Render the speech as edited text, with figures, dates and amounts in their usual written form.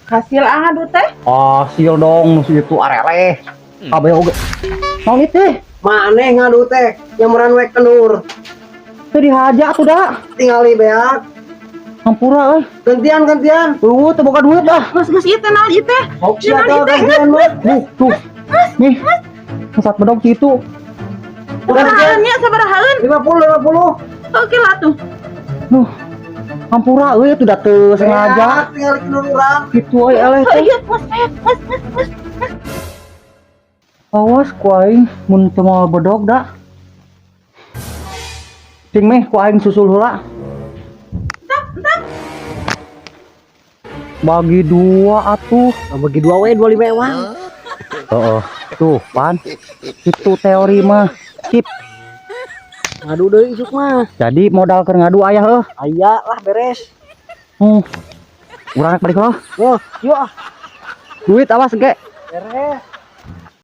Hasil ah ngadu teh. Hasil dong nu itu areleh. Kabeh oge. Naon ieu teh? Maneh ngadu teh nyameran we kendur. Teu dihaja atuh da. Tingali beak. Hampura euy. Gantian, gantian. Eueuh, teu boga duit dah. Geus, geus, ieu teh naon ieu teh? Sok sia Naon teh ieu teh? gantian mah. Tuh, tuh. Nih. Saat bedog kitu. Sabarahaan nya, sabarahaan? 50 50. Oke lah tuh. Duh. Hampura euy, itu da teu sengaja. Beak, tingali kendur urang. Kitu euy eleh Oh teh. iya, geus beak, geus, geus, geus. Awas ku aing mun teu mawa bedog da. Cing meh ku aing susul heula. Entah, entah. Bagi dua atuh. Bagi dua we, 25 ewang. Heeh. Tuh, pan. Itu teori mah. Sip. Ngadu deui isuk mah. Jadi modal keur ngadu aya heuh. Aya lah, beres. Urang rek balik lah. Oh, yuk ah. Duit awas engke. Beres.